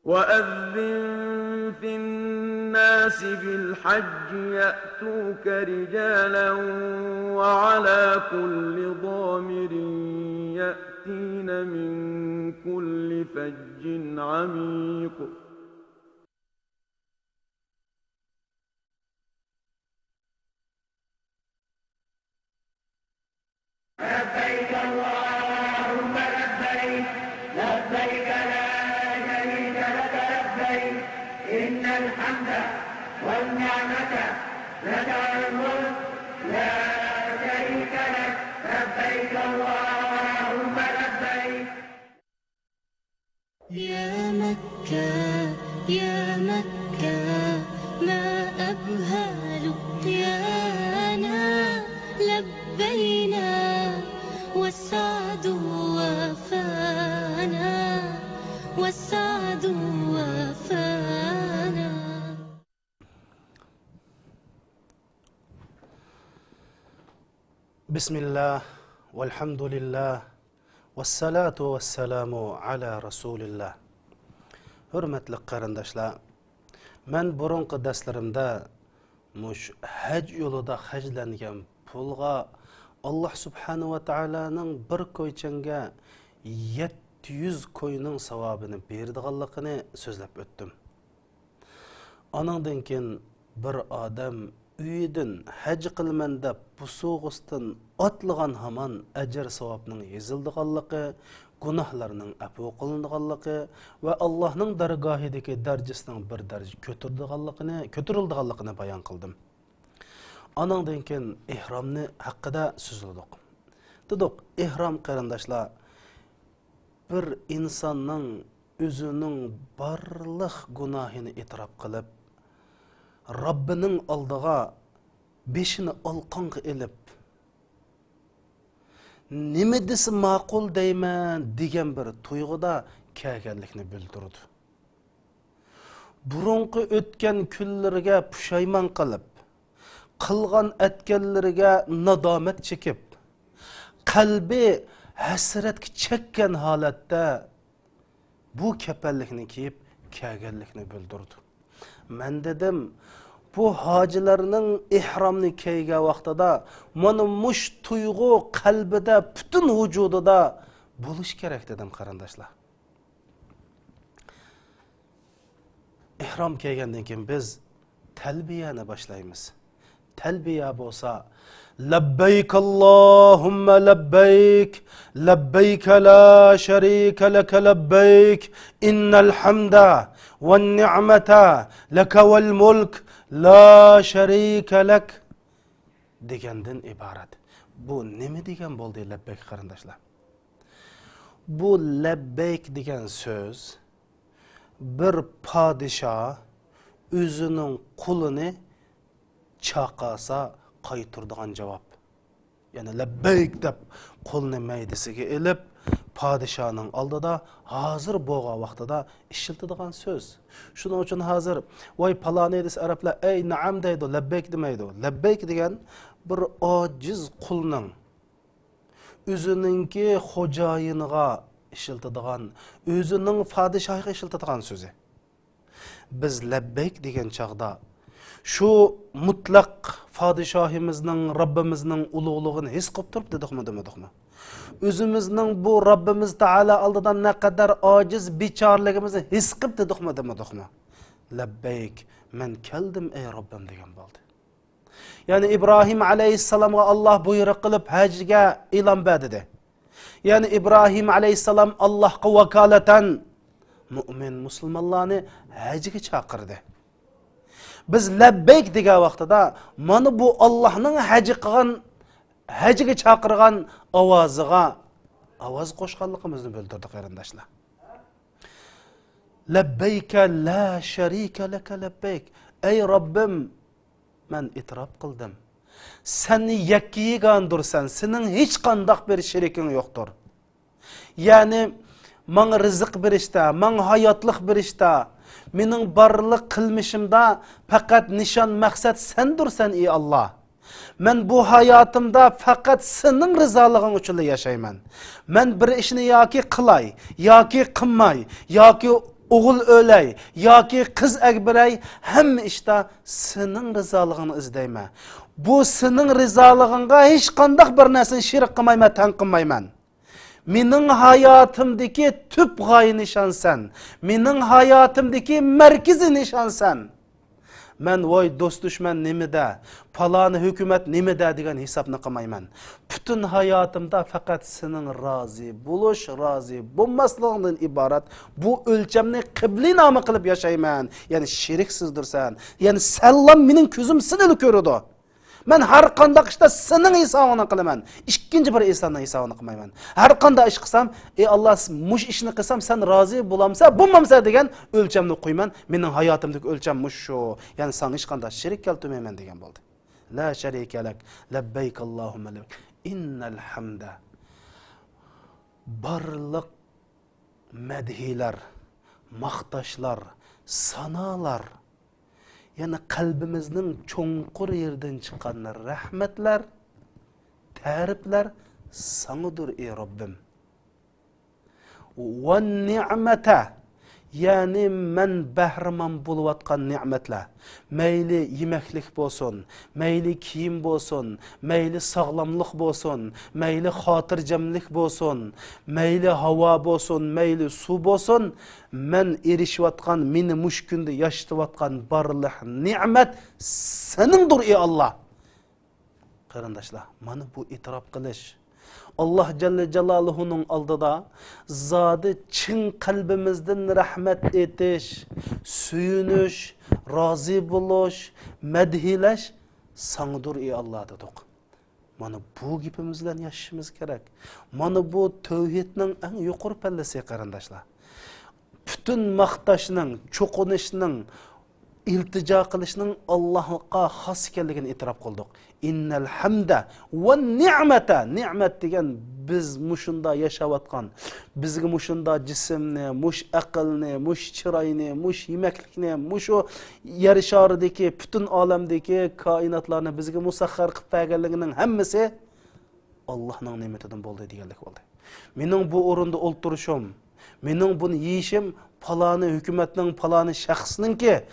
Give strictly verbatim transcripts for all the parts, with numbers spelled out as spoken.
وأذن في الناس بالحج يأتوك رجالا وعلى كل ضامر يأتين من كل فج عميق. لبيك اللهم لبيك، لبيك لا شريك لك لبيك، إن الحمد والنعمة لك والملك لا شريك لك، لبيك اللهم لبيك. يا مكة، يا مكة، ما أبهى لقيانا، لبينا والسعد وفانا، والسعد وفانا. بسم الله، والحمد لله، والصلاة والسلام على رسول الله. ھۆرمەتلىك قېرىنداشلار، مەن بۇرۇنقى دەرسلىرىمدە مۇشۇ ھەج يولىدا خەجلەنگەن پۇلغا ئاللاھ سۇبھانەھۇ ۋە تائالانىڭ بىر كوي چەڭگە يەتتە يۈز كوينىڭ ساۋابىنى بېرىدىغانلىقىنى سۆزلەپ ئۆتتۈم. ئانىڭدىن كېيىن بىر ئادەم ئۆيىدىن ھەج قىلىمەن دەپ بوسۇغىسىدىن ئاتلىغان ھامان ئەجىر-ساۋابنىڭ يېزىلىدىغانلىقى، گۇناھلارنىڭ ئەپۇ قىلىنىدىغانلىقى ۋە ئاللاھنىڭ دەرگاھىدىكى دەرىجىسىنىڭ بىر دەرىجە كۆتۈرىدىغانلىقىنى، كۆتۈرۈلىدىغانلىقىنى بايان قىلدىم. ئانىڭدىن كېيىن ئېھرامنى ھەققىدە سۆزلىدۇق. دېدۇق، ئېھرام قېرىنداشلار، بىر ئىنساننىڭ ئۆزىنىڭ بارلىق گۇناھىنى ئېتىراپ قىلىپ، رەببىنىڭ ئالدىغا بېشىنى ئالقانغا ئېلىپ، نېمە دېسە ماقۇل دەيمەن دېگەن بىر تۇيغۇدا كەلگەنلىكىنى بىلدۈرىدۇ. بۇرۇنقى ئۆتكەن كۈنلىرىگە پۇشايمان قىلىپ، قىلغان ئەتكەنلىرىگە نادامەت چېكىپ، قەلبى ھەسرەتكە چەككەن ھالەتتە بۇ كەپەنلىكنى كىيىپ كەلگەنلىكىنى بىلدۈرىدۇ. مەن دېدىم، بۇ ھاجىلارنىڭ ئېھرامنى كىيگەن ۋاقتىدا مانا مۇشۇ تۇيغۇ قەلبىدە، پۈتۈن ۋۇجۇدىدا بولۇشى كېرەك دېدىم، قېرىنداشلار. ئېھرام كىيگەندىن كېيىن بىز تەلبىيەنى باشلايمىز. تەلبىيە بولسا، لەببەيك ئاللاھۇممە لەببەيك، لەببەيك لا شەرىكە لەك لەببەيك، ئىننەل ھەمدە ۋەن نىئمەتە لەك ۋەل مۇلك لا شەرىكە لەك دېگەندىن ئىبارەت. بۇ نېمە دېگەن بولدى، لەببەيك قېرىنداشلار؟ بۇ لەببەيك دېگەن سۆز بىر پادىشاھ ئۆزىنىڭ قۇلىنى چاقىرسا قايتۇرىدىغان جاۋاب. يەنى لەببەيك دەپ قۇلنى مەيدىسىگە ئېلىپ، پادىشاھنىڭ ئالدىدا ھازىر بولغان ۋاقتىدا ئىشلىتىدىغان سۆز. شۇنىڭ ئۈچۈن ھازىر ۋاي پالانى دېسە ئەرەبلەر ئەي نەئەم دەيدۇ، لەببەيك دېمەيدۇ. لەببەيك دېگەن بىر ئاجىز قۇلنىڭ ئۆزىنىڭكى خوجايىنىغا ئىشلىتىدىغان، ئۆزىنىڭ پادىشاھىغا ئىشلىتىدىغان سۆزى. بىز لەببەيك دېگەن چاغدا شۇ مۇتلەق پادىشاھىمىزنىڭ، رەببىمىزنىڭ ئۇلۇغلۇقىنى ھېس قىلىپ تۇرۇپ دېدۇقمۇ، دېمىدۇقمۇ؟ ئۆزىمىزنىڭ بۇ رەببىمىز تائالا ئالدىدا نەقەدەر ئاجىز، بىچارىلىكىمىزنى ھېس قىلىپ دېدۇقمۇ، دېمىدۇقمۇ؟ لەببەيك، مەن كەلدىم ئەي رەببىم دېگەن بولدى. يەنى ئىبراھىم ئەلەيھىسسالامغا ئاللاھ بۇيرۇق قىلىپ ھەجگە ئېلان بەر دېدى. يەنى ئىبراھىم ئەلەيھىسسالام ئاللاھقا ۋاكالىتەن مۇئمىن مۇسۇلمانلارنى ھەجگە چاقىردى. بىز لەببەيك دېگەن ۋاقتىدا مانا بۇ ئاللاھنىڭ ھەج قىلغان، ھەجگە چاقىرغان ئاۋازىغا ئاۋاز قوشقانلىقىمىزنى بىلدۈردى، قېرىنداشلار. لەببەيكە لا شەرىكە لەكە لەببەيك. ئەي رەببىم، مەن ئېتىراپ قىلدىم. سەن يەككە يېگانىدۇرسەن، سېنىڭ ھېچقانداق بىر شېرىكىڭ يوقتۇر. يەنى ماڭا رىزىق بېرىشتە، ماڭا ھاياتلىق بېرىشتە، مېنىڭ بارلىق قىلمىشىمدا پەقەت نىشان، مەقسەت سەندۇرسەن، ئى ئاللاھ. مەن بۇ ھاياتىمدا پەقەت سېنىڭ رىزالىقىڭ ئۈچۈنلا ياشايمەن. مەن بىر ئىشنى ياكى قىلاي، ياكى قىلماي، ياكى ئوغۇل ئۆلەي ياكى قىز ئەگبىرەي، ھەممە ئىشتا سېنىڭ رىزالىقىڭنى ئىزدەيمەن. بۇ سېنىڭ رىزالىقىڭغا ھېچقانداق بىر نەرسىنى شېرىك قىلمايمەن، تەڭ قىلمايمەن. مېنىڭ ھاياتىمدىكى تۈپ غايە نىشان سەن. مېنىڭ ھاياتىمدىكى مەركىزىي نىشان سەن. مەن ۋاي دوست دۈشمەن نېمىدە، پالانى ھۆكۈمەت نېمىدە دېگەن ھېسابنى قىلمايمەن. پۈتۈن ھاياتىمدا پەقەت سېنىڭ رازى بولۇش، رازى بولماسلىقىڭدىن ئىبارەت بۇ ئۆلچەمنى قىبلىنامە قىلىپ ياشايمەن. يەنى شېرىكسىزدۇرسەن. يەنى سەنلا مېنىڭ كۆزۈم سېنىلا كۆرىدۇ. مەن ھەر قانداق ئىشتا سېنىڭ ھېسابىڭنى قىلىمەن. ئىككىنچى بىر ئىنساننىڭ ھېسابىنى قىلمايمەن. ھەر قانداق ئىش قىلسام، ئى ئاللا، مۇشۇ ئىشنى قىلسام سەن رازى بولامسەن، بولمامسەن دېگەن ئۆلچەمنى قويىمەن. مېنىڭ ھاياتىمدىكى ئۆلچەم مۇشۇ. يەنى ساڭا ھېچقانداق شېرىك كەلتۈرمەيمەن دېگەن بولدى. لا شەرىكە لەك، لەببەيك ئاللاھۇممە لەببەيك، ئىننەل ھەمدە. بارلىق مەدھىيلەر، ماختاشلار، سانالار، يەنى قەلبىمىزنىڭ چوڭقۇر يېرىدىن چىققان رەھمەتلەر، تەرىپلەر ساڭىدۇر، ئى رەببىم. ۋە نىئمەتە، يەنى مەن بەھرىمەن بولۇۋاتقان نېمەتلەر، مەيلى يېمەكلىك بولسۇن، مەيلى كىيىم بولسۇن، مەيلى ساغلاملىق بولسۇن، مەيلى خاتىرجەملىك بولسۇن، مەيلى ھاۋا بولسۇن، مەيلى سۇ بولسۇن، مەن ئېرىشىۋاتقان، مېنى مۇشۇ كۈندە ياشىتىۋاتقان بارلىق نېمەت سېنىڭدۇر، ئى ئاللا. قېرىنداشلار، مانا بۇ ئېتىراپ قىلىش. ئاللا جەللە جالالىھۇنىڭ ئالدىدا زادى چىن قەلبىمىزدىن رەھمەت ئېيتىش، سۆيۈنۈش، رازى بولۇش، مەدھىيلەش ساڭىدۇر، ئى ئاللا، دېدۇق. مانا بۇ گېپىمىز بىلەن ياشىشىمىز كېرەك. مانا بۇ تەۋھىدنىڭ ئەڭ يۇقىرى پەللىسى، قېرىنداشلار. پۈتۈن ماختاشنىڭ، چوقۇنۇشنىڭ، ئىلتىجا قىلىشنىڭ ئاللاھقا خاس ئىكەنلىكىنى ئېتىراپ قىلدۇق. ئىننەل ھەمدە ۋە نىئمەتە. نېمەت دېگەن بىز مۇشۇندا ياشاۋاتقان، بىزگە مۇشۇندا جىسىمنى، مۇش ئەقىلنى، مۇش چىراينى، مۇش يېمەكلىكنى، مۇشۇ يەر شارىدىكى، پۈتۈن ئالەمدىكى كائىناتلارنى بىزگە مۇسەخخەر قىلىپ بەرگەنلىكىنىڭ ھەممىسى ئاللاھنىڭ نېمىتىدىن بولدى دېگەنلىك بولدى. مېنىڭ بۇ ئورۇندا ئولتۇرۇشۇم، مېنىڭ بۇنى يېيىشىم پالانى ھۆكۈمەتنىڭ، پالانى شەخسنىڭكى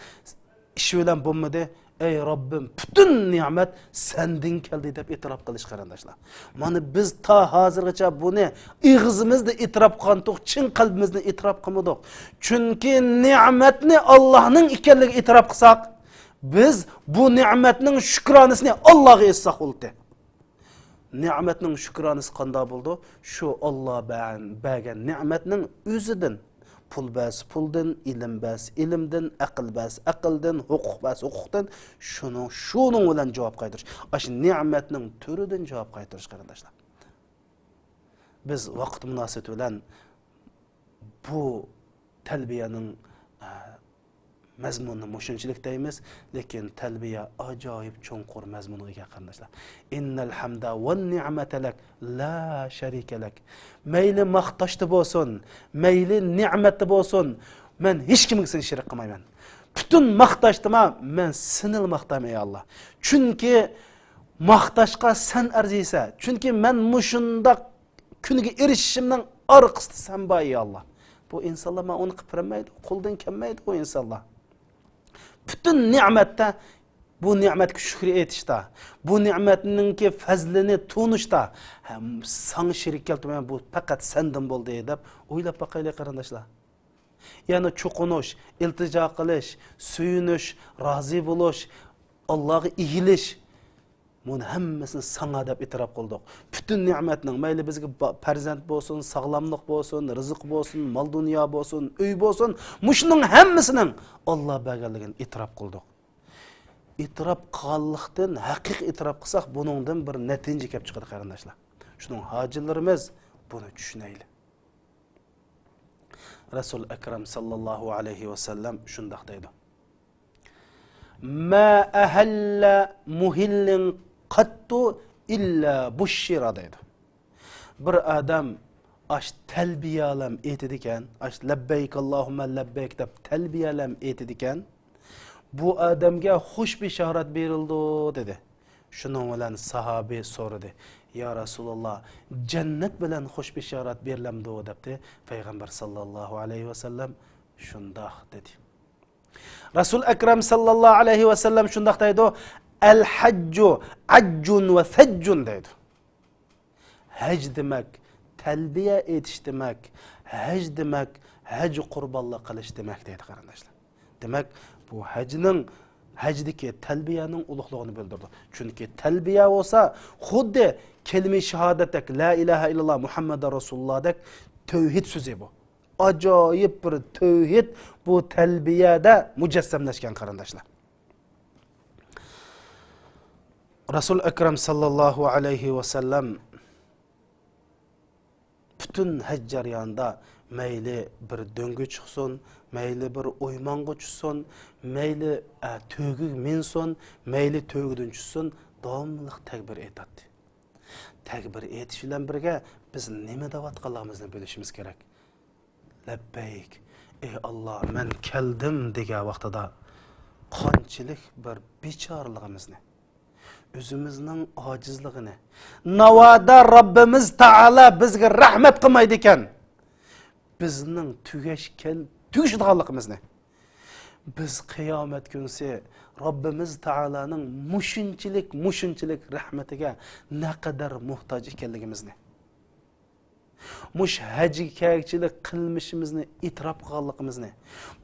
ئىشى بىلەن بولمىدى. ئەي رەببىم، پۈتۈن نېمەت سەندىن كەلدى دەپ ئېتىراپ قىلىش، قېرىنداشلار. مانا بىز تا ھازىرغىچە بۇنى ئېغىزىمىزدا ئېتىراپ قىلغانتۇق، چىن قەلبىمىزدىن ئېتىراپ قىلمىدۇق. چۈنكى نېمەتنى ئاللاھنىڭ ئىكەنلىكىگە ئېتىراپ قىلساق، بىز بۇ نېمەتنىڭ شۈكرانىسىنى ئاللاھقا ئېيتساق بولدى. نېمەتنىڭ شۈكرانىسى قانداق بولىدۇ؟ شۇ ئاللا بەرگەن نېمەتنىڭ ئۆزىدىن. پۇل بەرسە پۇلدىن، ئىلىم بەرسە ئىلىمدىن، ئەقىل بەرسە ئەقىلدىن، ھوقۇق بەرسە ھوقۇقتىن، شۇنىڭ، شۇنىڭ بىلەن جاۋاب قايتۇرۇش. ئاشۇ نېمەتنىڭ تۈرىدىن جاۋاب قايتۇرۇش، قېرىنداشلار. بىز ۋاقىت مۇناسىۋىتى بىلەن بۇ تەلبىيەنىڭ، ئە، مەزمۇنىنى مۇشۇنچىلىك دەيمىز، لېكىن تەلبىيە ئاجايىپ چوڭقۇر مەزمۇنغا ئىگە، قېرىنداشلار. ئىننەل ھەمدە ۋەن نىئمەتە لەك، لا شەرىكە لەك. مەيلى ماختاشتا بولسۇن، مەيلى نېمەتتە بولسۇن، مەن ھېچكىمگە سېنى شېرىك قىلمايمەن. پۈتۈن ماختاشتىما، مەن سېنىلا ماختايمەن، ئەي ئاللا. چۈنكى ماختاشقا سەن ئەرزىيسەن. چۈنكى مەن مۇشۇنداق كۈنگە ئېرىشىشىمنىڭ ئارقىسىدا سەن بار، ئەي ئاللا. بۇ ئىنسانلار مانا ئۇنى قىلىپ بېرەلمەيدۇ، قولىدىن كەلمەيدۇ بۇ ئىنسانلار. پۈتۈن نېمەتتە بۇ نېمەتكە شۈكرى ئېيتىشتا، بۇ نېمەتنىڭكى پەزلىنى تونۇشتا، ھەم ساڭا شېرىك كەلتۈرمەيمەن، بۇ پەقەت سەندىن بولدى دەپ ئويلاپ باقايلى، قېرىنداشلار. يەنى چوقۇنۇش، ئىلتىجا قىلىش، سۆيۈنۈش، رازى بولۇش، ئاللاغا ئېگىلىش. بۇنى ھەممىسىنى ساڭا دەپ ئېتىراپ قىلدۇق. پۈتۈن نېمەتنىڭ، مەيلى بىزگە با-، پەرزەنت بولسۇن، ساغلاملىق بولسۇن، رىزىق بولسۇن، مال-دۇنيا بولسۇن، ئۆي بولسۇن، مۇشۇنىڭ ھەممىسىنىڭ ئاللا بەرگەنلىكىنى ئېتىراپ قىلدۇق. ئېتىراپ قىلغانلىقتىن، ھەقىقىي ئېتىراپ قىلساق، بۇنىڭدىن بىر نەتىجە كەپ چىقىدۇ، قېرىنداشلار. شۇنىڭ ھاجىلىرىمىز بۇنى چۈشىنەيلى. رەسۇل ئەكرەم ساللاللاھۇ ئەلەيھى ۋەسەللەم شۇنداق دەيدۇ. ما ئەھەللە مۇھىللىن قەتتۇ ئىللا بۇششىرا دەيدۇ. بىر ئادەم ئاش تەلبىيەلەم ئېيتىدىكەن، ئاش لەببەيك ئاللاھۇممە لەببەيك دەپ تەلبىيەلەم ئېيتىدىكەن. بۇ ئادەمگە خۇش بېشارەت بېرىلىدۇ دېدى. شۇنىڭ بىلەن ساھابى سورىدى، يا رەسۇلاللا، جەننەت بىلەن خۇش بېشارەت بېرىلەمدۇ دەپتى. پەيغەمبەر ساللاللاھۇ ئەلەيھى ۋەسەللەم شۇنداق دېدى. رەسۇل ئەكرەم ساللاللاھۇ ئەلەيھى ۋەسەللەم شۇنداق دەيدۇ، «ئەل ھەججۇ ئەججۇن ۋە سەججۇن» دەيدۇ. ھەج دېمەك، تەلبىيە ئېيتىش دېمەك، ھەج دېمەك، ھەج قۇربانلىق قىلىش دېمەك دەيدۇ، قېرىنداشلار. دېمەك، بۇ ھەجنىڭ، ھەجدىكى تەلبىيەنىڭ ئۇلۇغلۇقىنى بىلدۈرىدۇ. چۈنكى تەلبىيە بولسا خۇددى كەلىمە شاھادەتتەك، لا ئىلاھە ئىللاللا مۇھەممەدۇر رەسۇلۇللادەك تەۋھىد سۆزى بۇ. ئاجايىپ بىر تەۋھىد بۇ تەلبىيەدە مۇجەسسەملەشكەن، قېرىنداشلار. رەسۇل ئەكرەم ساللاللاھۇ ئەلەيھى ۋەسەللەم پۈتۈن ھەج جەريانىدا مەيلى بىر دۆڭگە چىقسۇن، مەيلى بىر ئويمانغا چۈشسۇن، مەيلى، ئە، تۆگىگە مىنسۇن، مەيلى تۆگىدىن چۈشسۇن، داۋاملىق تەكبىر ئېيتاتتى. تەكبىر ئېيتىش بىلەن بىرگە بىز نېمە دەۋاتقانلىقىمىزنى بىلىشىمىز كېرەك. لەببەيك، ئەي ئاللا، مەن كەلدىم دېگەن ۋاقتىدا قانچىلىك بىر بىچارىلىقىمىزنى، ئۆزىمىزنىڭ ئاجىزلىقىنى، ناۋادا رەببىمىز تائالا بىزگە رەھمەت قىلمايدىكەن، بىزنىڭ تۈگەشكەن، تۈگىشىدىغانلىقىمىزنى، بىز قىيامەت كۈنسى رەببىمىز تائالانىڭ مۇشۇنچىلىك، مۇشۇنچىلىك رەھمىتىگە نەقەدەر موھتاج ئىكەنلىكىمىزنى، مۇشۇ ھەجگە كەلگۈچىلىك قىلمىشىمىزنى ئېتىراپ قىلغانلىقىمىزنى،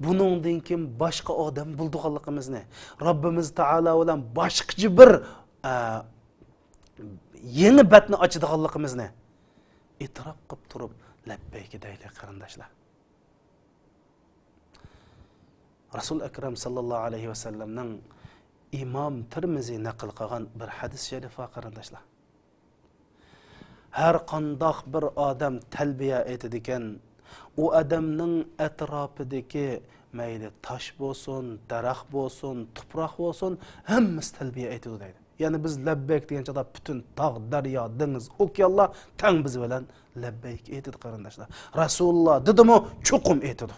بۇنىڭدىن كېيىن باشقا ئادەم بولىدىغانلىقىمىزنى، رەببىمىز تائالا بىلەن باشقىچە بىر، ئە، يېڭى بەتنى ئاچىدىغانلىقىمىزنى ئېتىراپ قىلىپ تۇرۇپ، لەببەيك دەيلى، قېرىنداشلار. رەسۇل ئەكرەم ساللاللاھۇ ئەلەيھى ۋەسەللەمنىڭ ئىمام تىرمىزى نەقىل قىلغان بىر ھەدىس شەرىپى بار، قېرىنداشلار. ھەر قانداق بىر ئادەم تەلبىيە ئېيتىدىكەن، ئۇ ئادەمنىڭ ئەتراپىدىكى مەيلى تاش بولسۇن، دەرەخ بولسۇن، تۇپراق بولسۇن، ھەممىسى تەلبىيە ئېيتىدۇ دەيدۇ. يەنى بىز لەببەيك دېگەن چاغدا پۈتۈن تاغ، دەريا، دېڭىز، ئوكيانلار تەڭ بىز بىلەن لەببەيك ئېيتىدۇ، قېرىنداشلار. رەسۇلۇللا دېدىمۇ، چوقۇم ئېيتىدۇ.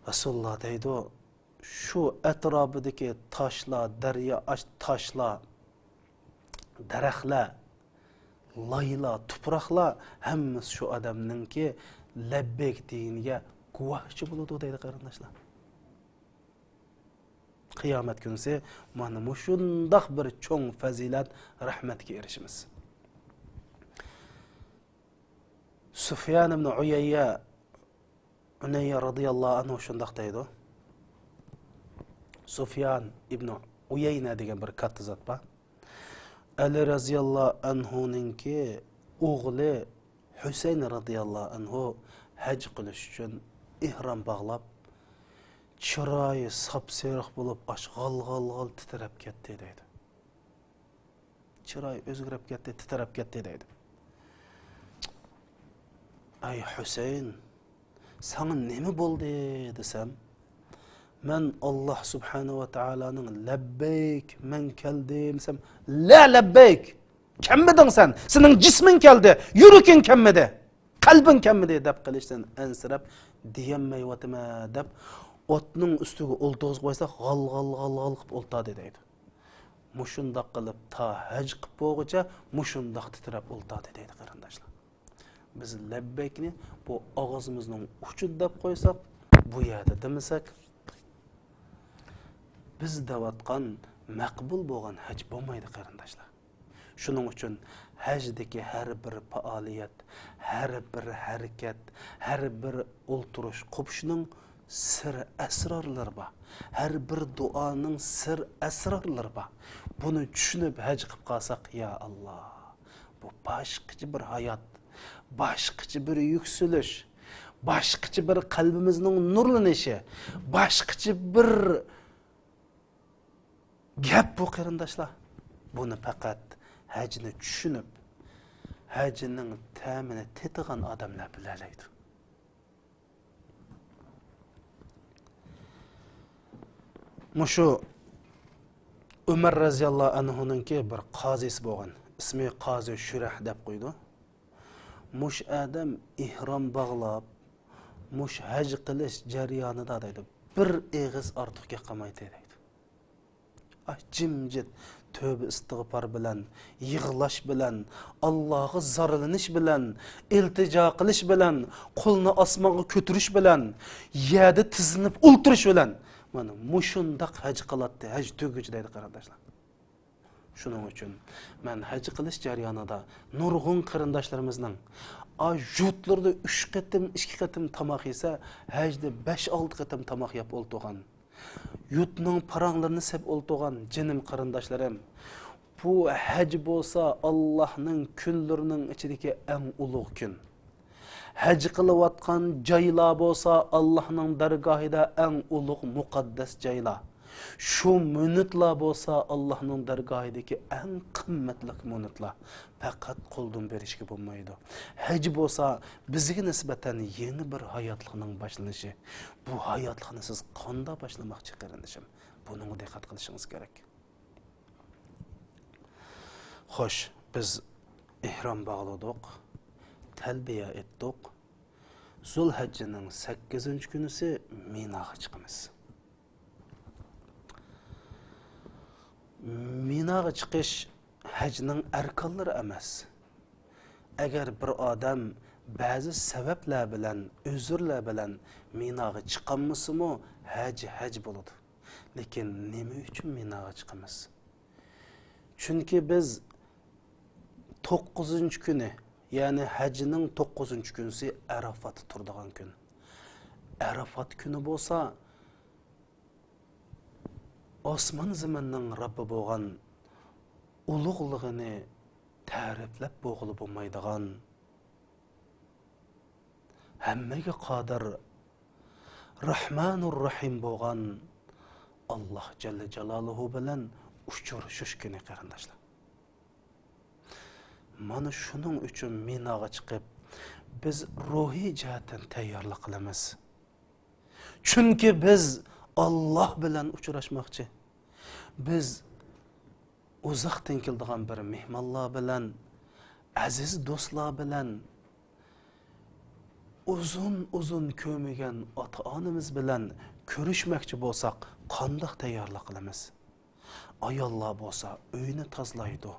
رەسۇلۇللا دەيدۇ، شۇ ئەتراپىدىكى تاشلار، دەريا، ئاش-، تاشلار، دەرەخلەر، لايلار، تۇپراقلار ھەممىسى شۇ ئادەمنىڭكى لەببەيك دېگىنىگە گۇۋاھچى بولىدۇ دەيدۇ، قېرىنداشلار. قىيامەت كۈنسى مانا مۇشۇنداق بىر چوڭ پەزىلەت، رەھمەتكە ئېرىشىمىز. سۇفيان ئىبن ئۇيەييە، ئۇنەييە رەزىياللاھۇ ئەنھۇ شۇنداق دەيدۇ. سۇفيان ئىبن ئۇيەينە دېگەن بىر كاتتا زات بار. ئەلى رەزىياللاھۇ ئەنھۇنىڭكى ئوغلى ھۈسەين رەزىياللاھۇ ئەنھۇ ھەج قىلىش ئۈچۈن ئېھرام باغلاپ، چىرايى ساپسېرىق بولۇپ، ئاش غال-غال-غال تىترەپ كەتتى دەيدۇ. چىرايى ئۆزگىرىپ كەتتى، تىترەپ كەتتى دەيدۇ. ئەي ھۈسەيىن، ساڭا نېمە بولدى دېسەم، مەن ئاللا سۇبھانەھۇ ۋە تائالانىڭ لەببەيك، مەن كەلدىم دېسەم، لا لەببەيك، كەلمىدىڭ سەن، سېنىڭ جىسمىڭ كەلدى، يۈرىكىڭ كەلمىدى، قەلبىڭ كەلمىدى دەپ قېلىشتىن ئەنسىرەپ، دېيەلمەيۋاتىمەن دەپ، ئوتنىڭ ئۈستىگە ئولتۇرغۇزۇپ قويساق، غال-غال-غال-غال قىلىپ ئولتۇردى دەيدۇ. مۇشۇنداق قىلىپ تا ھەج قىپ بولغۇچە مۇشۇنداق تىترەپ ئولتۇردى دەيدۇ، قېرىنداشلار. بىز لەببەيكنى بۇ ئاغزىمىزنىڭ ئۇچىدا دەپ قويساق، بۇ يەردە دېمىسەك، بىز دەۋاتقان مەقبۇل بولغان ھەج بولمايدۇ، قېرىنداشلار. شۇنىڭ ئۈچۈن ھەجدىكى ھەر بىر پائالىيەت، ھەر بىر ھەرىكەت، ھەر بىر ئولتۇرۇش قوپۇشنىڭ سىر ئەسرارلىرى بار. ھەر بىر دۇئانىڭ سىر ئەسرارلىرى بار. بۇنى چۈشىنىپ ھەج قىپ قالساق، يا ئاللا، بۇ باشقىچە بىر ھايات، باشقىچە بىر يۈكسىلىش، باشقىچە بىر قەلبىمىزنىڭ نۇرلىنىشى، باشقىچە بىر گەپ بۇ، قېرىنداشلار. بۇنى پەقەت ھەجنى چۈشىنىپ، ھەجنىڭ تەمىنى تېتىغان ئادەملەر بىلەلەيدۇ. مۇشۇ ئۆمەر رەزىياللاھۇ ئەنھۇنىڭكى بىر قازىسى بولغان، ئىسمى قازى شۈرەھ دەپ قويىدۇ. مۇشۇ ئادەم ئېھرام باغلاپ، مۇشۇ ھەج قىلىش جەريانىدا دەيدۇ، بىر ئېغىز ئارتۇق گەپ قىلمايتتى دەيدۇ. ئاھ، جىمجىت، تۆبە ئىستىغپار بىلەن، يىغلاش بىلەن، ئاللاغا زارلىنىش بىلەن، ئىلتىجا قىلىش بىلەن، قولنى ئاسمانغا كۆتۈرۈش بىلەن، يەردە تىزلىنىپ ئولتۇرۇش بىلەن، مانا مۇشۇنداق ھەج قىلاتتى، ھەج تۈگىگۈچە دەيدۇ قېرىنداشلار. شۇنىڭ ئۈچۈن مەن ھەج قىلىش جەريانىدا نۇرغۇن قېرىنداشلىرىمىزنىڭ، ئا، يۇرتلىرىدا ئۈچ قېتىم، ئىككى قېتىم تاماق يېسە، ھەجدە بەش، ئالتە قېتىم تاماق يەپ ئولتۇرغان. يۇرتنىڭ پاراڭلىرىنى سەپ ئولتۇرغان جېنىم قېرىنداشلىرىم، بۇ ھەج بولسا ئاللاھنىڭ كۈنلىرىنىڭ ئىچىدىكى ئەڭ ئۇلۇغ كۈن. ھەج قىلىۋاتقان جايلار بولسا ئاللاھنىڭ دەرگاھىدا ئەڭ ئۇلۇغ مۇقەددەس جايلار. شۇ مىنۇتلار بولسا ئاللاھنىڭ دەرگاھىدىكى ئەڭ قىممەتلىك مىنۇتلار. پەقەت قولدىن بېرىشكە بولمايدۇ. ھەج بولسا بىزگە نىسبەتەن يېڭى بىر ھاياتلىقنىڭ باشلىنىشى. بۇ ھاياتلىقنى سىز قانداق باشلىماقچى قېرىندىشىم؟ بۇنىڭغا دىققەت قىلىشىڭىز كېرەك. خوش، بىز ئېھرام باغلىدۇق، تەلبىيە ئېيتتۇق. زۇلھەججىنىڭ سەككىزىنچى كۈنىسى مىناغا چىقىمىز. مىناغا چىقىش ھەجنىڭ ئەركانلىرى ئەمەس. ئەگەر بىر ئادەم بەزى سەۋەبلەر بىلەن، ئۆزۈرلەر بىلەن مىناغا چىقالمىسىمۇ، ھەج ھەج بولىدۇ. لېكىن نېمە ئۈچۈن مىناغا چىقىمىز؟ چۈنكى بىز توققۇزىنچى كۈنى، يەنى ھەجنىڭ توققۇزىنچى كۈنىسى ئەرافات تۇرىدىغان كۈن. ئەرافات كۈنى بولسا ئاسمان زېمىننىڭ رەببى بولغان، ئۇلۇغلۇقىنى تەرىپلەپ بولغىلى بولمايدىغان، ھەممىگە قادىر، رەھمانۇر رەھىم بولغان ئاللاھ جەللە جالالۇھۇ بىلەن ئۇچرىشىش كۈنى، قېرىنداشلار. مانا شۇنىڭ ئۈچۈن مىناغا چىقىپ، بىز روھىي جەھەتتىن تەييارلىق قىلىمىز. چۈنكى بىز ئاللاھ بىلەن ئۇچراشماقچى. بىز ئۇزاقتىن كېلىدىغان بىر مېھمانلار بىلەن، ئەزىز دوستلار بىلەن، ئۇزۇن-ئۇزۇن كۆرمىگەن ئاتا-ئانىمىز بىلەن كۆرۈشمەكچى بولساق، قانداق تەييارلىق قىلىمىز؟ ئاياللار بولسا ئۆينى تازىلايدۇ،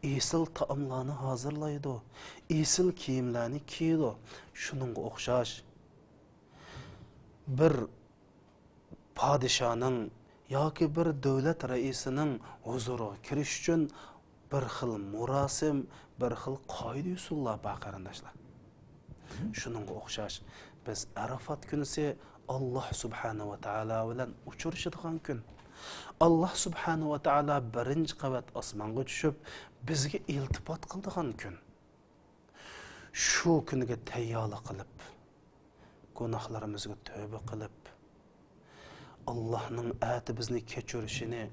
ئېسىل تائاملارنى ھازىرلايدۇ، ئېسىل كىيىملەرنى كىيىدۇ. شۇنىڭغا ئوخشاش، بىر پادىشاھنىڭ ياكى بىر دۆلەت رەئىسىنىڭ ھۇزۇرىغا كىرىش ئۈچۈن بىر خىل مۇراسىم، بىر خىل قائىدە-ئۇسۇللار بار، قېرىنداشلار. شۇنىڭغا ئوخشاش، بىز ئەرافات كۈنىسى ئاللاھ سۇبھانەھۇ ۋە تائالا بىلەن ئۇچرىشىدىغان كۈن. ئاللاھ سۇبھانەھۇ ۋە تائالا بىرىنچى قەۋەت ئاسمانغا چۈشۈپ، بىزگە ئىلتىپات قىلىدىغان كۈن. شۇ كۈنگە تەييارلىق قىلىپ، گۇناھلىرىمىزغا تۆبە قىلىپ، ئاللاھنىڭ ئەتە بىزنى كەچۈرۈشىنى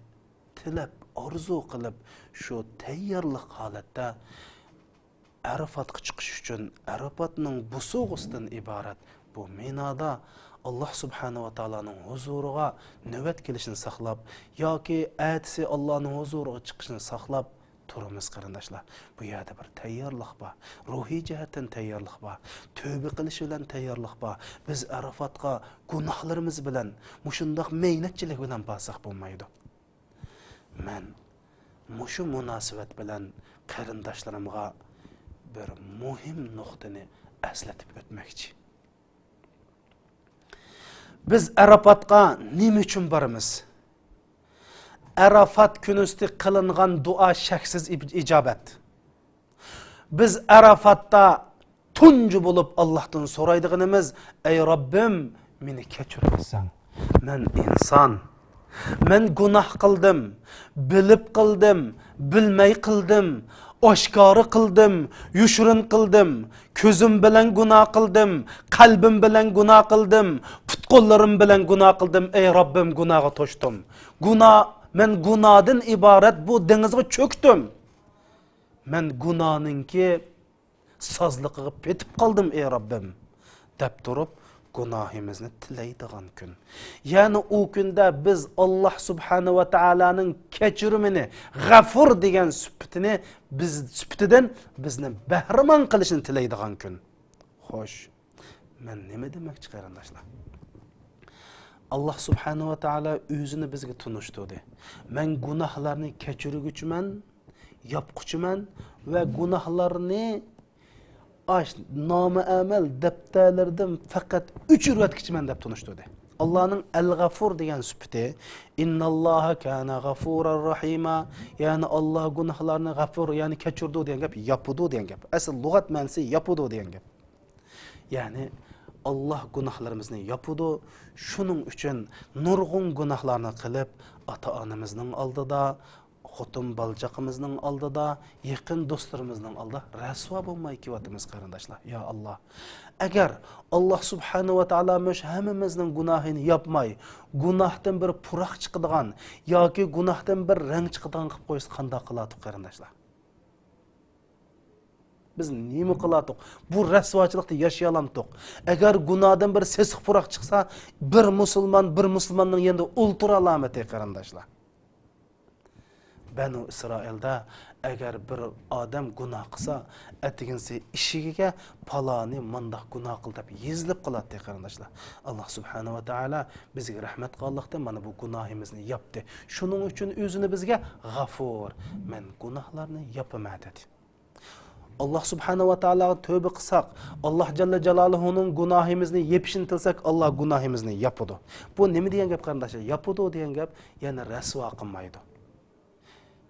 تىلەپ، ئارزۇ قىلىپ، شۇ تەييارلىق ھالەتتە ئەرىفاتقا چىقىش ئۈچۈن، ئەرىفاتنىڭ بوسۇغىسىدىن ئىبارەت بۇ مىنادا ئاللاھ سۇبھانەھۇ ۋە تائالانىڭ ھۇزۇرىغا نۆۋەت كېلىشىنى ساقلاپ ياكى ئەتىسى ئاللاھنىڭ ھۇزۇرىغا چىقىشىنى ساقلاپ، تۇرىمىز، قېرىنداشلار. بۇ يەردە بىر تەييارلىق بار. روھىي جەھەتتىن تەييارلىق بار. تۆبە قىلىش بىلەن تەييارلىق بار. بىز ئەرافاتقا گۇناھلىرىمىز بىلەن، مۇشۇنداق مەينەتچىلىك بىلەن بارساق بولمايدۇ. مەن مۇشۇ مۇناسىۋەت بىلەن قېرىنداشلىرىمغا بىر مۇھىم نۇقتىنى ئەسلىتىپ ئۆتمەكچى. بىز ئەرافاتقا نېمە ئۈچۈن بارىمىز؟ ئەرافات كۈنىسىدە قىلىنغان دۇئا شەكسىز ئىب-، ئىجابەت. بىز ئەرافاتتا تۇنجى بولۇپ ئاللاھتىن سورايدىغىنىمىز، ئەي رەببىم، مېنى كەچۈرمىسەڭ، مەن ئىنسان. مەن گۇناھ قىلدىم، بىلىپ قىلدىم، بىلمەي قىلدىم، ئاشكارا قىلدىم، يوشۇرۇن قىلدىم، كۆزۈم بىلەن گۇناھ قىلدىم، قەلبىم بىلەن گۇناھ قىلدىم، پۇت-قوللىرىم بىلەن گۇناھ قىلدىم، ئەي رەببىم، گۇناھقا توشتۇم. گۇناھ، مەن گۇناھتىن ئىبارەت بۇ دېڭىزغا چۆكتۈم. مەن گۇناھنىڭكى سازلىقىغا پېتىپ قالدىم، ئەي رەببىم، دەپ تۇرۇپ، گۇناھىمىزنى تىلەيدىغان كۈن. يەنى ئۇ كۈندە بىز ئاللاھ سۇبھانەھۇ ۋە تائالانىڭ كەچۈرۈمىنى، غەفۇر دېگەن سۈپىتىنى بىز، سۈپىتىدىن بىزنى بەھرىمەن قىلىشىنى تىلەيدىغان كۈن. خوش، مەن نېمە دېمەكچى، قېرىنداشلار؟ ئاللاھ سۇبھانەھۇ ۋە تائالا ئۆزىنى بىزگە تونۇشتۇردى. مەن گۇناھلارنى كەچۈرگۈچىمەن، ياپقۇچىمەن ۋە گۇناھلارنى ئاش نامە ئەمەل دەپتەرلىرىدىن پەقەت ئۆچۈرۈۋەتكۈچىمەن دەپ تونۇشتۇردى. ئاللاھنىڭ ئەل-غەفۇر دېگەن سۈپىتى، ئىنناللاھا كانە غەفۇرار رەھىما، يەنى ئاللاھ گۇناھلارنى غەفۇر، يەنى كەچۈرىدۇ دېگەن گەپ، ياپىدۇ دېگەن گەپ. ئەسلى لۇغەت مەنىسى ياپىدۇ دېگەن گەپ. يەنى ئاللاھ گۇناھلىرىمىزنى ياپىدۇ. شۇنىڭ ئۈچۈن نۇرغۇن گۇناھلارنى قىلىپ، ئاتا-ئانىمىزنىڭ ئالدىدا، خوتۇن بالىچاقىمىزنىڭ ئالدىدا، يېقىن دوستلىرىمىزنىڭ ئالدىدا رەسۋا بولماي كېلىۋاتىمىز، قېرىنداشلار. يا ئاللاھ، ئەگەر ئاللاھ سۇبھانەھۇ ۋە تائالا مۇشۇ ھەممىمىزنىڭ گۇناھىنى ياپماي، گۇناھتىن بىر پۇراق چىقىدىغان ياكى گۇناھتىن بىر رەڭ چىقىدىغان قىلىپ قويسا قانداق قىلاتتۇق، قېرىنداشلار؟ بىز نېمە قىلاتتۇق؟ بۇ رەسۋاچىلىقتا ياشىيالامتۇق؟ ئەگەر گۇناھدىن بىر سېسىق پۇراق چىقسا، بىر مۇسۇلمان بىر مۇسۇلماننىڭ يېنىدا ئولتۇرالامتى، قېرىنداشلار؟ بەنۇ ئىسرائىلدا ئەگەر بىر ئادەم گۇناھ قىلسا، ئەتىگىنسى ئىشىكىگە پالانى مانداق گۇناھ قىلدى دەپ يېزىلىپ قالاتتى، قېرىنداشلار. ئاللاھ سۇبھانەھۇ ۋە تائالا بىزگە رەھمەت قىلغانلىقتىن مانا بۇ گۇناھىمىزنى ياپتى. شۇنىڭ ئۈچۈن ئۆزىنى بىزگە غەفۇر، مەن گۇناھلارنى ياپىمەن دېدى. ئاللاھ سۇبھانەھۇ ۋە تائالاغا تۆبە قىلساق، ئاللاھ جەللە جالالۇھۇنىڭ گۇناھىمىزنى يېپىشىنى تىلىسەك، ئاللاھ گۇناھىمىزنى ياپىدۇ. بۇ نېمە دېگەن گەپ، قېرىنداشلار؟ ياپىدۇ دېگەن گەپ، يەنى رەسۋا قىلمايدۇ.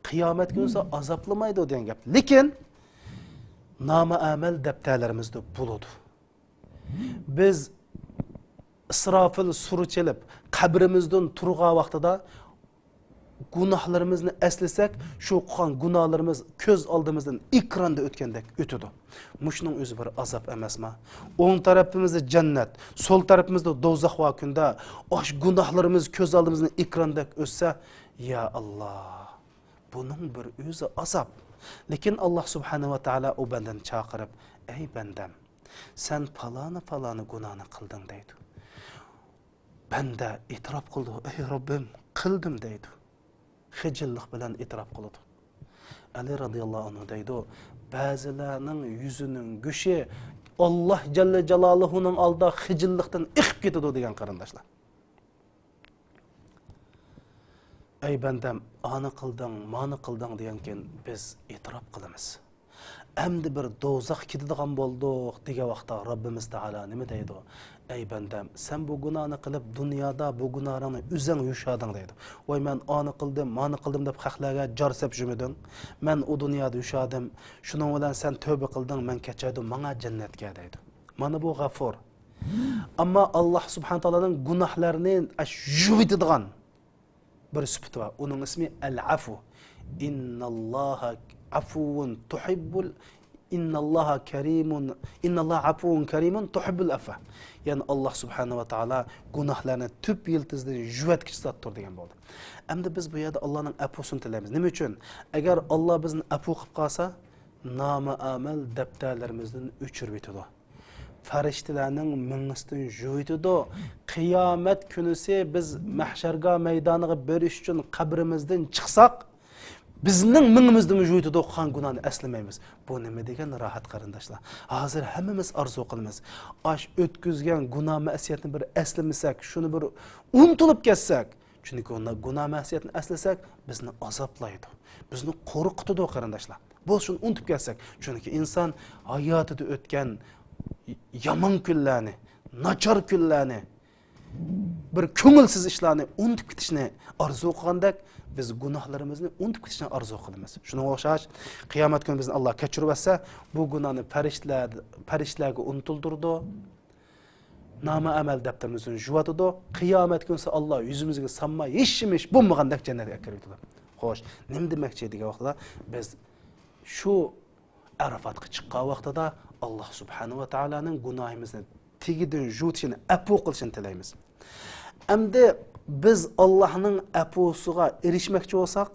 قىيامەت كۈنىسى ئازابلىمايدۇ دېگەن گەپ. لېكىن نامە ئەمەل دەپتەرلىرىمىزدە بولىدۇ. بىز ئىسرافىل سۇرى چېلىپ، قەبرىمىزدىن تۇرغان ۋاقتىدا گۇناھلىرىمىزنى ئەسلىسەك، شۇ قىلغان گۇناھلىرىمىز كۆز ئالدىمىزدىن ئېكراندا ئۆتكەندەك ئۆتىدۇ. مۇشۇنىڭ ئۆزى بىر ئازاب ئەمەسما؟ ئوڭ تەرىپىمىزدە جەننەت، سول تەرىپىمىزدە دوزاخ بار كۈندە، ئاش گۇناھلىرىمىز كۆز ئالدىمىزدىن ئېكراندەك ئۆتسە، يا ئاللاھ، بۇنىڭ بىر ئۆزى ئازاب. لېكىن ئاللاھ سۇبھانەھۇ ۋە تائالا ئۇ بەندىنى چاقىرىپ، ئەي بەندەم، سەن پالانى پالانى گۇناھنى قىلدىڭ دەيدۇ. بەندە ئېتىراپ قىلىدۇ، ئەي رەببىم، قىلدىم دەيدۇ. خىجىللىق بىلەن ئېتىراپ قىلىدۇ. ئەلى رەزىياللاھۇ ئەنھۇ دەيدۇ، بەزىلەرنىڭ يۈزىنىڭ گۆشى ئاللاھ جەللە جالالۇھۇنىڭ ئالدىدا خىجىللىقتىن ئېقىپ كېتىدۇ دېگەن، قېرىنداشلار. ئەي بەندەم، ئانى قىلدىڭ، مانى قىلدىڭ دېگەنكىن بىز ئېتىراپ قىلىمىز. ئەمدى بىر دوزاخ كېتىدىغان بولدۇق دېگەن ۋاقىتتا رەببىمىز تائالا نېمە دەيدۇ؟ ئەي بەندەم، سەن بۇ گۇناھنى قىلىپ دۇنيادا بۇ گۇناھىڭنى ئۆزۈڭ يوشادىڭ دەيدۇ. ۋاي مەن ئانى قىلدىم، مانى قىلدىم دەپ خەقلەرگە جار سېلىپ يۈرمىدىڭ. مەن ئۇ دۇنيادا يوشادىم. شۇنىڭ بىلەن سەن تۆبە قىلدىڭ، مەن كەچۈردۈم، ماڭە جەننەتكە دەيدۇ. مانا بۇ غەفۇر. ئەمما ئاللاھ سۇبھانەھۇ تائالانىڭ گۇناھلارنى ئەش-، يۇيۇۋېتىدىغان بىر سۈپىتى بار. ئۇنىڭ ئىسمى ئەل-ئەفۇ. ئىنناللاھا ئەفۇۋۇن تۇھىببۇل، ئىنناللاھا كەرىمۇن، ئىنناللاھا ئەفۇۋۇن كەرىمۇن تۇھىببۇل ئەفۋە. يەنى ئاللاھ سۇبھانەھۇ ۋە تائالا گۇناھلارنى تۈپ يىلتىزىدىن يۇيۇۋەتكۈچى زاتتۇر دېگەن بولدى. ئەمدى بىز بۇ يەردە ئاللاھنىڭ ئەپۇسىنى تىلەيمىز. نېمە ئۈچۈن؟ ئەگەر ئاللاھ بىزنى ئەپۇ قىلىپ قالسا، نامە ئەمەل دەپتەرلىرىمىزدىن ئۆچۈرۈۋېتىدۇ. پەرىشتىلەرنىڭ مېڭىسىدىن يۇيۇۋېتىدۇ. قىيامەت كۈنىسى بىز مەھشەرگاھ مەيدانىغا بېرىش ئۈچۈن قەبرىمىزدىن چىقساق، بىزنىڭ مېڭىمىزدىنمۇ يۇيۇۋېتىدۇ، قىلغان گۇناھنى ئەسلىمەيمىز. بۇ نېمە دېگەن راھەت، قېرىنداشلار؟ ھازىر ھەممىمىز ئارزۇ قىلىمىز. ئاش ئۆتكۈزگەن گۇناھ مەسىيەتنى بىر ئەسلىمىسەك، شۇنى بىر ئۇنتۇلۇپ كەتسەك، چۈنكى ئۇندا گۇناھ مەسىيەتنى ئەسلىسەك، بىزنى ئازابلايدۇ، بىزنى قورقۇتىدۇ، قېرىنداشلار. بولسا شۇنى ئۇنتۇپ كەتسەك، چۈنكى ئىنسان ھاياتىدا ئۆتكەن يامان كۈنلەرنى، ناچار كۈنلەرنى، بىر كۆڭۈلسىز ئىشلارنى ئۇنتۇپ كېتىشنى ئارزۇ قىلغاندەك، بىز گۇناھلىرىمىزنى ئۇنتۇپ كېتىشنى ئارزۇ قىلىمىز. شۇنىڭغا ئوخشاش، قىيامەت كۈنى بىزنى ئاللاھ كەچۈرۈۋەتسە، بۇ گۇناھنى پەرىشتىلەر، پەرىشتىلەرگە ئۇنتۇلدۇرىدۇ. نامە ئەمەل دەپتىرىمىزدىن يۇيۇۋېتىدۇ. قىيامەت كۈنىسى ئاللاھ يۈزىمىزگە سالماي، ھېچنېمە ئىش بولمىغاندەك جەننەتكە ئەكىرىۋېتىدۇ. خوش، نېمە دېمەكچى دېگەن ۋاقتىدا، بىز شۇ ئەرەفاتقا چىققان ۋاقتىدا ئاللاھ سۇبھانەھۇ ۋە تائالانىڭ گۇناھىمىزنى تېگىدىن يۇيۇۋېتىشىنى، ئەپۇ قىلىشىنى تىلەيمىز. ئەمدى بىز ئاللاھنىڭ ئەپۇسىغا ئېرىشمەكچى بولساق،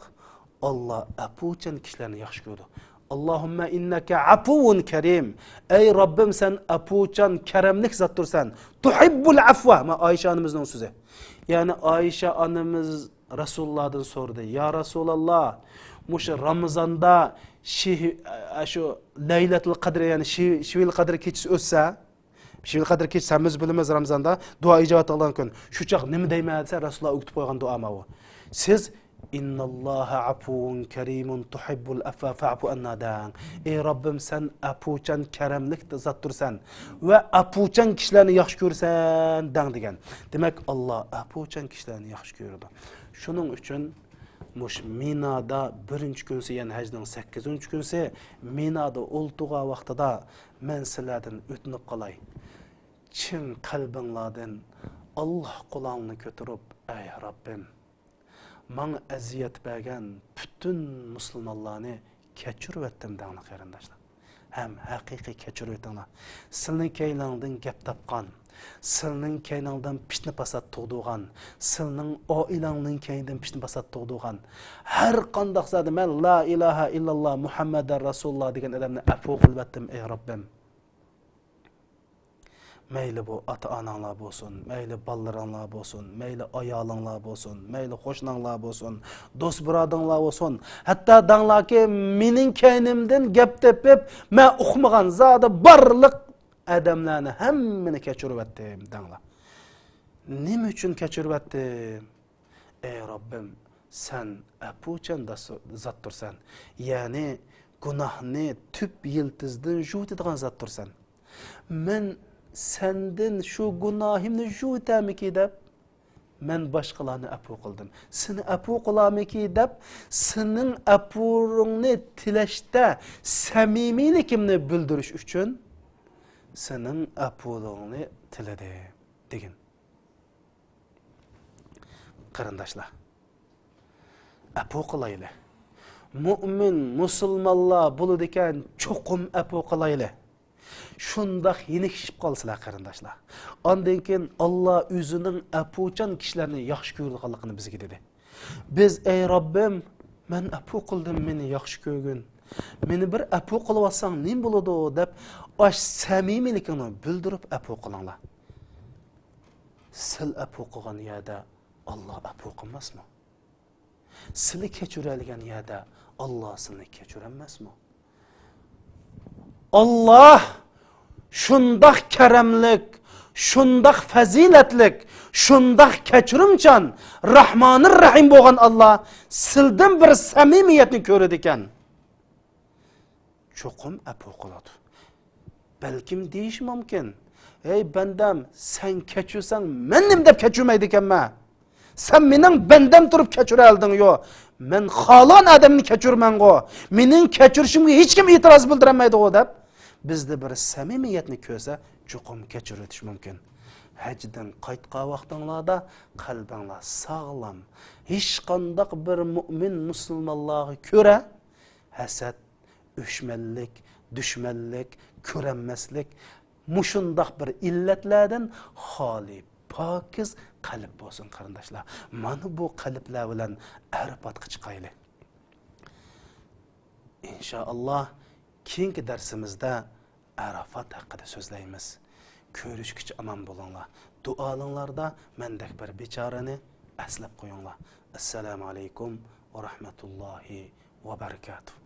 ئاللاھ ئەپۇچان كىشىلەرنى ياخشى كۆرىدۇ. ئاللاھۇممە ئىننەكە ئەپۇۋۇن كەرىم. ئەي رەببىم، سەن ئەپۇچان، كەرەملىك زاتتۇرسەن. تۇھىببۇل ئەفۋە. مانا ئائىشە ئانىمىزنىڭ سۆزى. يەنى ئائىشە ئانىمىز رەسۇلۇللاھدىن سورىدى، يا رەسۇلاللاھ، مۇشۇ رامىزاندا شىھ-، ئە، شۇ لەيلەتۇل قەدر، يەنى شىۋ-، شىۋىل قەدر كېچىسى ئۆتسە، شېبە قەدىر كېچىسى ھەممىمىز بىلىمىز رامىزاندا دۇئا ئىجابەت قىلغان كۈن. شۇ چاغ نېمە دەيمەن دېسە، رەسۇلۇللا ئۆگىتىپ قويغان دۇئا ماۋۇ. سىز، «ئىنناللاھە ئەپۇۋۇن كەرىمۇن تۇھىببۇل ئەفۋە فەئفۇ ئەننا» دەڭ. «ئەي رەببىم، سەن ئەپۇچان، كەرەملىك زاتتۇرسەن ۋە ئەپۇچان كىشىلەرنى ياخشى كۆرىسەن» دەڭ دېگەن. دېمەك، ئاللا ئەپۇچان كىشىلەرنى ياخشى كۆرىدۇ. شۇنىڭ ئۈچۈن مۇشۇ مىنادا بىرىنچى كۈنسى، يەنى ھەجنىڭ سەككىزىنچى كۈنسى مىنادا ئولتۇرغان ۋاقتىدا مەن سىلەردىن ئۆتۈنۈپ قالاي. چىن قەلبىڭلاردىن ئاللا قولۇڭلارنى كۆتۈرۈپ، «ئەي رەببىم، ماڭا ئەزىيەت بەرگەن پۈتۈن مۇسۇلمانلارنى كەچۈرۈۋەتتىم» دەڭلار، قېرىنداشلار. ھەم ھەقىقىي كەچۈرۈۋېتىڭلار. سىلىنىڭ كەينىڭدىن گەپ تاپقان، سىلىنىڭ كەينىڭدىن پىتنە-پاسات تۇغدۇرغان، سىلىنىڭ ئائىلەڭنىڭ كەينىدىن پىتنە-پاسات تۇغدۇرغان، ھەر قانداق زادى، مەن لا ئىلاھە ئىللاللا مۇھەممەدەر رەسۇلۇللا دېگەن ئادەمنى ئەپۇ قىلىۋەتتىم، ئەي رەببىم. مەيلى بۇ ئاتا-ئاناڭلار بولسۇن، مەيلى بالىلىرىڭلار بولسۇن، مەيلى ئايالىڭلار بولسۇن، مەيلى قوشناڭلار بولسۇن، دوست-بۇرادىرىڭلار بولسۇن، ھەتتا دەڭلاركى، مېنىڭ كەينىمدىن گەپ تېپىپ، مەن ئۇقمىغان زادى بارلىق ئادەملەرنى ھەممىنى كەچۈرۈۋەتتىم دەڭلار. نېمە ئۈچۈن كەچۈرۈۋەتتىم؟ ئەي رەببىم، سەن ئەپۇچان داس-، زاتتۇرسەن. يەنى گۇناھنى تۈپ يىلتىزىدىن يۇيۇۋېتىدىغان زاتتۇرسەن. مەن سەندىن شۇ گۇناھىمنى يۇيۇۋېتەرمىكى دەپ، مەن باشقىلارنى ئەپۇ قىلدىم. سېنى ئەپۇ قىلارمىكى دەپ، سېنىڭ ئەپۇرۇڭنى تىلەشتە سەمىمىيلىكىمنى بىلدۈرۈش ئۈچۈن سېنىڭ ئەپۇلۇقۇڭنى تىلىدىم، دېگىن. قېرىنداشلار، ئەپۇ قىلايلى. مۇئمىن، مۇسۇلمانلار بولىدىكەن، چوقۇم ئەپۇ قىلايلى. شۇنداق يېنىكىشىپ قالسىلەر، قېرىنداشلار. ئاندىن كېيىن ئاللا ئۆزىنىڭ ئەپۇچان كىشىلەرنى ياخشى كۆرىدىغانلىقىنى بىزگە دېدى. بىز، ئەي رەببىم، مەن ئەپۇ قىلدىم، مېنى ياخشى كۆرگىن. مېنى بىر ئەپۇ قىلىۋاتساڭ نېمە بولىدۇ دەپ، ئاش سەمىمىيلىكىڭنى بىلدۈرۈپ ئەپۇ قىلىڭلار. سىل ئەپۇ قىلغان يەردە ئاللا ئەپۇ قىلماسمۇ؟ سىلى كەچۈرەلىگەن يەردە ئاللا سىلىنى كەچۈرەلمەسمۇ؟ ئاللا شۇنداق كەرەملىك، شۇنداق پەزىلەتلىك، شۇنداق كەچۈرۈمچان، رەھمانىر رەھىم بولغان ئاللا سىلدىن بىر سەمىمىيەتنى كۆرىدىكەن. چوقۇم ئەپۇ قىلىدۇ. بەلكىم دېيىشى مۇمكىن، «ھەي بەندەم، سەن كەچۈرسەڭ مەن نېمە دەپ كەچۈرمەيدىكەنمەن؟ سەن مېنىڭ بەندەم تۇرۇپ كەچۈرەلدىڭ يو. مەن خالىغان ئادەمنى كەچۈرىمەنغۇ. مېنىڭ كەچۈرۈشۈمگە ھېچكىم ئېتىراز بىلدۈرەلمەيدىغۇ» دەپ، بىزدە بىر سەمىمىيەتنى كۆرسە، چوقۇم كەچۈرۈۋېتىش مۇمكىن. ھەجدىن قايتقان ۋاقتىڭلاردا قەلبىڭلار ساغلام. ھېچقانداق بىر مۇئمىن مۇسۇلمانلارغا كۆرە ھەسەت، ئۆچمەنلىك، دۈشمەنلىك، كۆرەلمەسلىك، مۇشۇنداق بىر ئىللەتلەردىن خالىي، پاكىز قەلب بولسۇن، قېرىنداشلار. مانا بۇ قەلبلەر بىلەن ئەرپاتقا چىقايلى. ئىنشائاللا، كېيىنكى دەرسىمىزدە ئەرافات ھەققىدە سۆزلەيمىز. كۆرۈشكىچە ئامان بولۇڭلار. دۇئالىڭلاردا مەندەك بىر بىچارىنى ئەسلەپ قويۇڭلار. ئەسسالامۇ ئەلەيكۇم ۋە رەھمەتۇللاھى ۋە بەرىكاتۇھ.